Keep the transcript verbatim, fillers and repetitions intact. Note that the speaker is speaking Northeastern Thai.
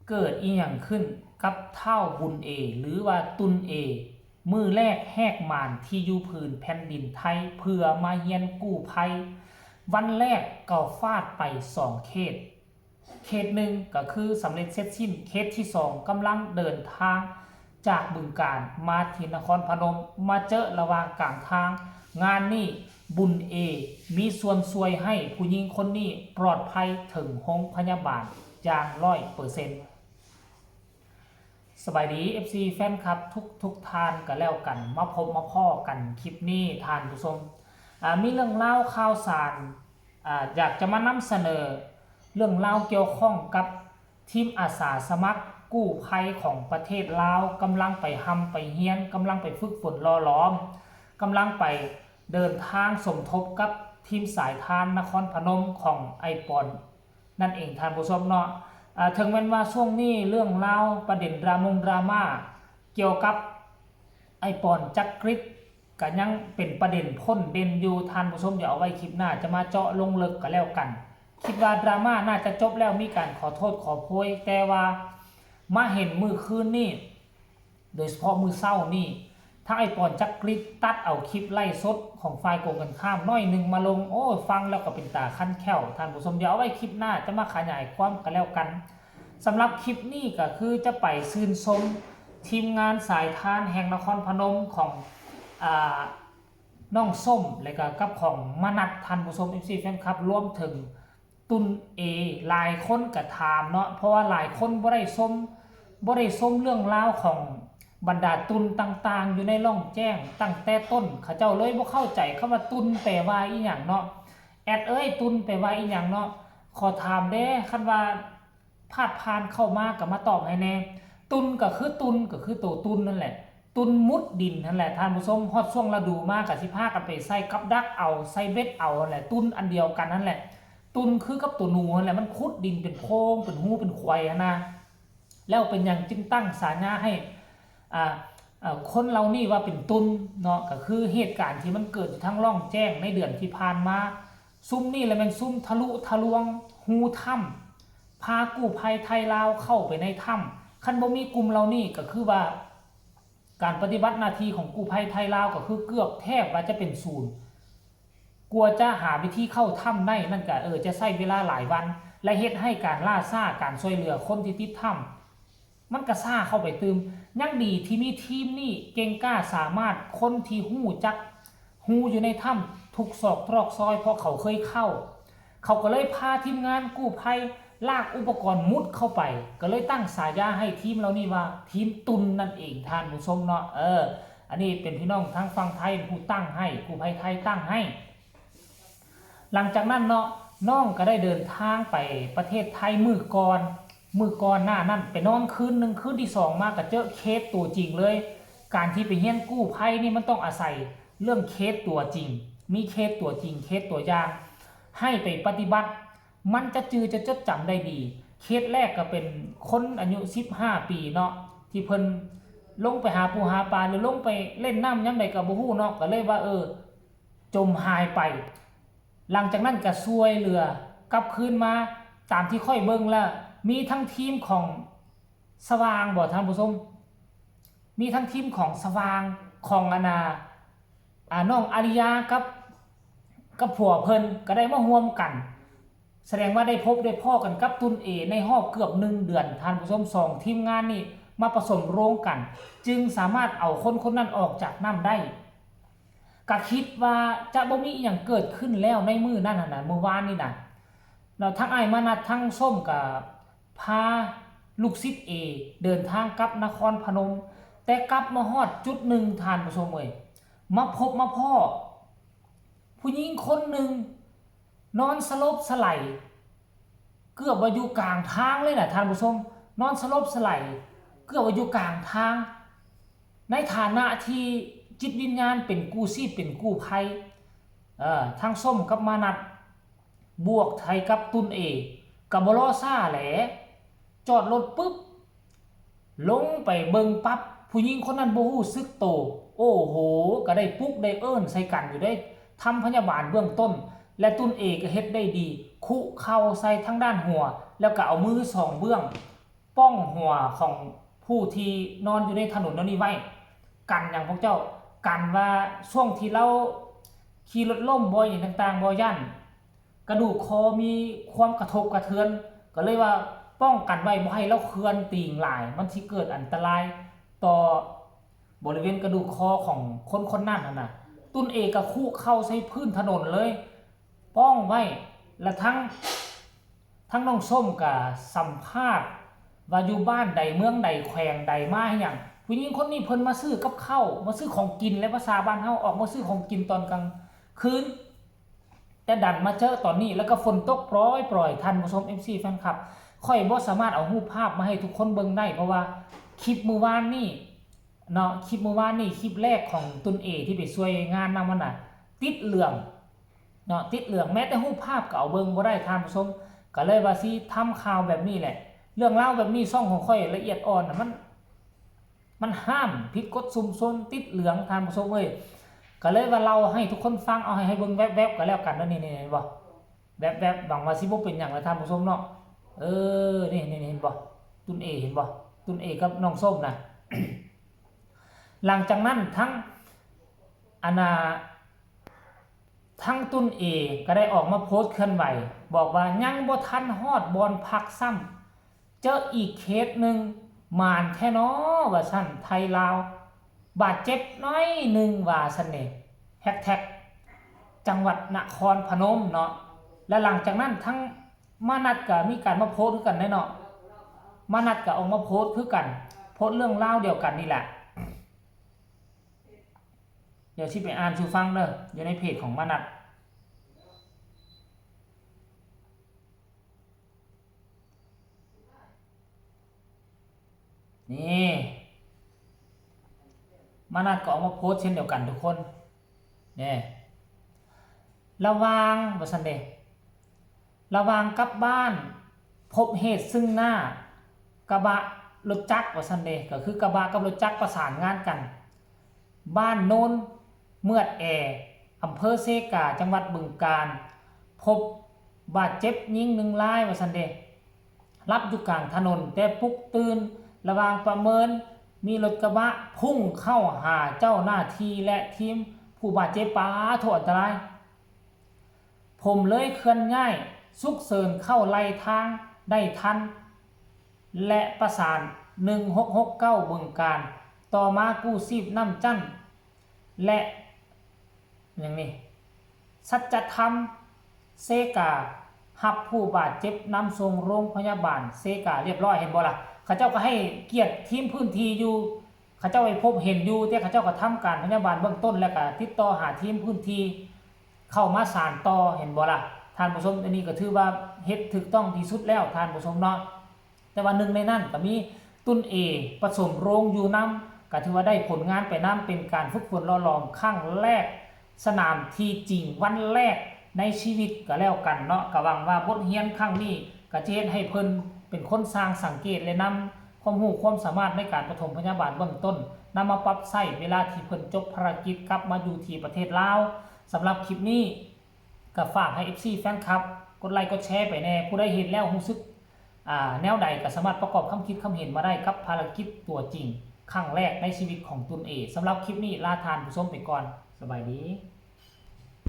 เกิดอีหยังขึ้นกับท้าวบุญเอ หรือว่าตุนเอ มื้อแรกแหกมานที่อยู่พื้นแผ่นดินไทย เพื่อมาเฮียนกู้ภัย วันแรกก็ฟาดไปสองเคส เคสหนึ่งก็คือสำเร็จเสร็จสิ้น เคสที่สองกำลังเดินทางจากบึงกาฬมาที่นครพนม มาเจอระหว่างกลางทาง งานนี้บุญเอ มีส่วนช่วยให้ผู้หญิงคนนี้ปลอดภัยถึงโรงพยาบาลอย่างร้อยเปอร์เซ็นต์ สบายดี เอฟซี แฟนคลับทุกทุกท่านก็แล้วกัน มาพบมาพ้อกันคลิปนี้ท่านผู้ชม อ่า มีเรื่องราวข่าวสาร อ่า อยากจะมานำเสนอเรื่องราวเกี่ยวข้องกับทีมอาสาสมัครกู้ภัยของประเทศลาว กำลังไปฮ่ำไปเฮียน กำลังไปฝึกฝนหล่อหลอม กำลังไปเดินทางสมทบกับทีมสายทานนครพนมของไอ้ปอน นั่นเองท่านผู้ชมเนาะ อ่า ถึงแม้นว่าช่วงนี้เรื่องราวประเด็นดรามงดราม่าเกี่ยวกับไอ้ปอน จักกริด ก็ยังเป็นประเด็นพ่นเด่นอยู่ท่านผู้ชม เดี๋ยวเอาไว้คลิปหน้าจะมาเจาะลงลึกก็แล้วกัน คิดว่าดราม่าน่าจะจบแล้ว มีการขอโทษขอโพย แต่ว่ามาเห็นมื้อคืนนี้ โดยเฉพาะมื้อเช้านี่ ทั้งไอ้ปอน จักกริด ตัดเอาคลิปไลฟ์สดของฝ่ายกงกันข้ามน้อยหนึ่งมาลง โอ้ย ฟังแล้วก็เป็นตาคันแข้วท่านผู้ชม เดี๋ยวเอาไว้คลิปหน้าจะมาขยายความกันแล้วกัน สำหรับคลิปนี้ก็คือจะไปชื่นชมทีมงานสายทานแห่งนครพนมของ อ่า น้องส้ม และก็กับของมนัส ท่านผู้ชม เอฟซี แฟนคลับ รวมถึง ตุนเอ หลายคนก็ถามเนาะ เพราะว่าหลายคนบ่ได้ชม บ่ได้ชมเรื่องราวของบรรดาตุนต่างๆ อยู่ในล่องแจ้งตั้งแต่ต้น เขาเจ้าเลยบ่เข้าใจคำว่าตุนแปลว่าอีหยังเนาะ แอดเอ้ย ตุนแปลว่าอีหยังเนาะ ขอถามเด้ คันว่าพาดผ่านเข้ามาก็มาตอบให้แน่ ตุนก็คือตุน ก็คือตัวตุนนั่นแหละ ตุนมุดดินนั่นแหละท่านผู้ชม ฮอดช่วงฤดูมาก็สิพากันไปใส่กับดักเอา ใส่เบ็ดเอานั่นแหละ ตุนอันเดียวกันนั่นแหละ ตุนคือกับตัวหนูนั่นแหละ มันขุดดินเป็นโพรง เป็นฮู เป็นขวยหั้นนะ แล้วเป็นหยังจึงตั้งฉายาให้ อ่า อ่า คนเหล่านี้ว่าเป็นตุนเนาะ ก็คือเหตุการณ์ที่มันเกิดอยู่ทางล่องแจ้งในเดือนที่ผ่านมา ซุมนี่แหละแม่นซุมทะลุทะลวงฮูถ้ำ พากู้ภัยไทยลาวเข้าไปในถ้ำ คันบ่มีกลุ่มเหล่านี้ก็คือว่า การปฏิบัติหน้าที่ของกู้ภัยไทยลาวก็คือเกือบแทบว่าจะเป็นศูนย์ กว่าจะหาวิธีเข้าถ้ำได้นั่นก็ เออ จะใช้เวลาหลายวัน และเฮ็ดให้การล่าช้า การช่วยเหลือคนที่ติดถ้ำ มันก็ช้าเข้าไปตื่ม ยังดีที่มีทีมนี่เก่งกล้าสามารถ คนที่ฮู้จักฮูอยู่ในถ้ำทุกซอกตรอกซอย เพราะเขาเคยเข้า เขาก็เลยพาทีมงานกู้ภัยลากอุปกรณ์มุดเข้าไป ก็เลยตั้งฉายาให้ทีมเหล่านี้ว่าทีมตุนนั่นเองท่านผู้ชมเนาะ เออ อันนี้เป็นพี่น้องทางฝั่งไทยผู้ตั้งให้ กู้ภัยไทยตั้งให้ หลังจากนั้นเนาะ น้องก็ได้เดินทางไปประเทศไทยมื้อก่อน มื้อก่อนหน้านั้นไปนอนคืนหนึ่ง คืนที่สองมาก็เจอเคสตัวจริงเลย การที่ไปเฮียนกู้ภัยนี่มันต้องอาศัยเรื่องเคสตัวจริง มีเคสตัวจริง เคสตัวอย่าง ให้ไปปฏิบัติ มันจะจื่อจะจดจำได้ดี เคสแรกก็เป็นคนอายุสิบห้าปีเนาะ ที่เพิ่นลงไปหาปูหาปลา หรือลงไปเล่นน้ำยามใดก็บ่ฮู้เนาะ ก็เลยว่า เออ จมหายไป หลังจากนั้นก็ช่วยเหลือกลับคืนมา ตามที่ข้อยเบิ่งแล้ว มีทั้งทีมของสว่างบ่ท่านผู้ชม มีทั้งทีมของสว่าง ของอานา อ่า น้องอาริยากับ กับผัวเพิ่นก็ได้มาร่วมกัน แสดงว่าได้พบได้พ้อกันกับตุนเอ ในรอบเกือบหนึ่งเดือน ท่านผู้ชม สองทีมงานนี่มาผสมโรงกัน จึงสามารถเอาคนคนนั้นออกจากน้ำได้ ก็คิดว่าจะบ่มีอีหยังเกิดขึ้นแล้วในมื้อนั้นหั่นน่ะ มื้อวานนี่น่ะ แล้วทั้งอ้ายมานัดทั้งส้มก็พาลูกศิษย์เอ เดินทางกลับนครพนม แต่กลับมาฮอดจุดหนึ่ง ท่านผู้ชมเอ้ย มาพบมาพ้อ ผู้หญิงคนหนึ่ง นอนสลบสไลด์ เกือบว่าอยู่กลางทางเลยน่ะท่านผู้ชม นอนสลบสไลด์ เกือบว่าอยู่กลางทาง ในฐานะที่จิตวิญญาณเป็นกู้ชีพ เป็นกู้ภัย เอ่อ ทั้งส้มกับมานัด บวกไทยกับตุนเอ ก็บ่รอช้าแหละ จอดรถปุ๊บ ลงไปเบิ่งปั๊บ ผู้หญิงคนนั้นบ่รู้สึกโต โอ้โห ก็ได้ปลุกได้เอิ้นใส่กันอยู่เด้ ทำพยาบาลเบื้องต้น และตุนเอก็เฮ็ดได้ดี คุเข่าใส่ทางด้านหัว แล้วก็เอามือสองเบื้อง ป้องหัวของผู้ที่นอนอยู่ในถนนแนวนี้ไว้ กันหยังพวกเจ้า กันว่าช่วงที่ลาวขี่รถล้มบ่ อิหยังต่างๆ บ่ ย่านกระดูกคอมีความกระทบกระเทือน ก็เลยว่าป้องกันไว้บ่ให้ลาวเคลื่อนตีงหลาย มันสิเกิดอันตรายต่อบริเวณกระดูกคอของคนคนนั้นหั่นน่ะ ตุ่นเอก็คุเข่าใส่พื้นถนนเลย ป้องไว้ และทั้ง ทั้งน้องส้มก็สัมภาษณ์ว่าอยู่บ้านใดเมืองใดแขวงใดมาหยัง ผู้หญิงคนนี้เพิ่นมาซื้อกับข้าว มาซื้อของกิน และภาษาบ้านเฮาออกมาซื้อของกินตอนกลางคืน แต่ดันมาเจอตอนนี้ แล้วก็ฝนตกปรอยๆ ท่านผู้ชม เอฟซี แฟนคลับ ข้อยบ่สามารถเอารูปภาพมาให้ทุกคนเบิ่งได้ เพราะว่าคลิปมื้อวานนี้เนาะ คลิปมื้อวานนี้ คลิปแรกของตุ่นเอที่ไปช่วยงานนำหั่นน่ะ ติดเหลืองเนาะ ติดเหลือง แม้แต่รูปภาพก็เอาเบิ่งบ่ได้ท่านผู้ชม ก็เลยว่าสิทำข่าวแบบนี้แหละ เรื่องราวแบบนี้ ช่องของข้อยละเอียดอ่อนน่ะ มัน มันห้ามผิดกฎชุมชน ติดเหลืองท่านผู้ชมเอ้ย ก็เลยว่าเล่าให้ทุกคนฟัง เอาให้ ให้เบิ่งแวบๆ ก็แล้วกันเด้อ นี่ นี่ เห็นบ่ แวบๆ หวังว่าสิบ่เป็นหยังละท่านผู้ชมเนาะ เออ นี่ นี่ นี่ เห็นบ่ ตุ่นเอ เห็นบ่ ตุ่นเอกับน้องส้มนะ หลังจากนั้นทั้ง อันน่ะ ทั้งตุ่นเอก็ได้ออกมาโพสต์เคลื่อนไหว บอกว่ายังบ่ทันฮอดบ่อนพักซ้ำ เจออีกเคสหนึ่ง หมานแท้น้อ ว่าซั่น ไทยลาว บาดเจ็บน้อยหนึ่ง ว่าซั่นเด้ แฮชแท็กจังหวัดนครพนมเนาะ และหลังจากนั้นทั้งมานัดก็มีการมาโพสต์คือกันเด้เนาะ มานัดก็ออกมาโพสต์คือกัน โพสต์เรื่องราวเดียวกันนี่แหละ เดี๋ยวสิไปอ่านสู่ฟังเด้อ อยู่ในเพจของมานัด นี่ มานัดก็ออกมาโพสต์เช่นเดียวกันทุกคน นี่ ระหว่าง ว่าซั่นเด้ ระหว่างกลับบ้าน พบเหตุซึ่งหน้า กระบะรถจักร ว่าซั่นเด้ ก็คือกระบะกับรถจักรประสานงานกัน บ้านโนนเมือดแอ อำเภอเซกา จังหวัดบึงกาฬ พบบาดเจ็บหญิงหนึ่งราย ว่าซั่นเด้ หลับอยู่กลางถนน แต่ปลุกตื่น ระหว่างประเมิน มีรถกระบะพุ่งเข้าหาเจ้าหน้าที่และทีมผู้บาดเจ็บ ปาโถ อันตราย ผมเลยเคลื่อนย้าย สุกเสิญเข้าไล่ทางได้ทัน และประสาน หนึ่งหกหกเก้า บึงกาฬ ต่อมากู้ชีพน้ำจั่น และ อย่างนี้ สัจธรรม เซกา รับผู้บาดเจ็บนำส่งโรงพยาบาลเซกาเรียบร้อย เห็นบ่ล่ะ เขาเจ้าก็ให้เกียรติทีมพื้นที่อยู่ เขาเจ้าไปพบเห็นอยู่ แต่เขาเจ้าก็ทำการพยาบาลเบื้องต้น แล้วก็ติดต่อหาทีมพื้นที่ เข้ามาสานต่อ เห็นบ่ล่ะ ท่านผู้ชม อันนี้ก็ถือว่าเฮ็ดถูกต้องที่สุดแล้ว ท่านผู้ชมเนาะ แต่ว่าหนึ่งในนั้นก็มีตุ่นเอ ผสมโรงอยู่นำ ก็ถือว่าได้ผลงานไปนำ เป็นการฝึกฝนหล่อหลอมครั้งแรก สนามที่จริงวันแรกในชีวิตก็แล้วกันเนาะ ก็หวังว่าบทเรียนครั้งนี้ก็จะเฮ็ดให้เพิ่นเป็นคนสร้างสังเกต และนำความรู้ความสามารถในการปฐมพยาบาลเบื้องต้น นำมาปรับใช้เวลาที่เพิ่นจบภารกิจกลับมาอยู่ที่ประเทศลาว สำหรับคลิปนี้ก็ฝากให้ เอฟซี แฟนคลับ กดไลค์กดแชร์ไปแหน่ ผู้ใดเห็นแล้วรู้สึก อ่า แนวใดก็สามารถประกอบความคิดความเห็นมาได้กับภารกิจตัวจริง ครั้งแรกในชีวิตของตุ่นเอ สำหรับคลิปนี้ลาท่านผู้ชมไปก่อน สบายดี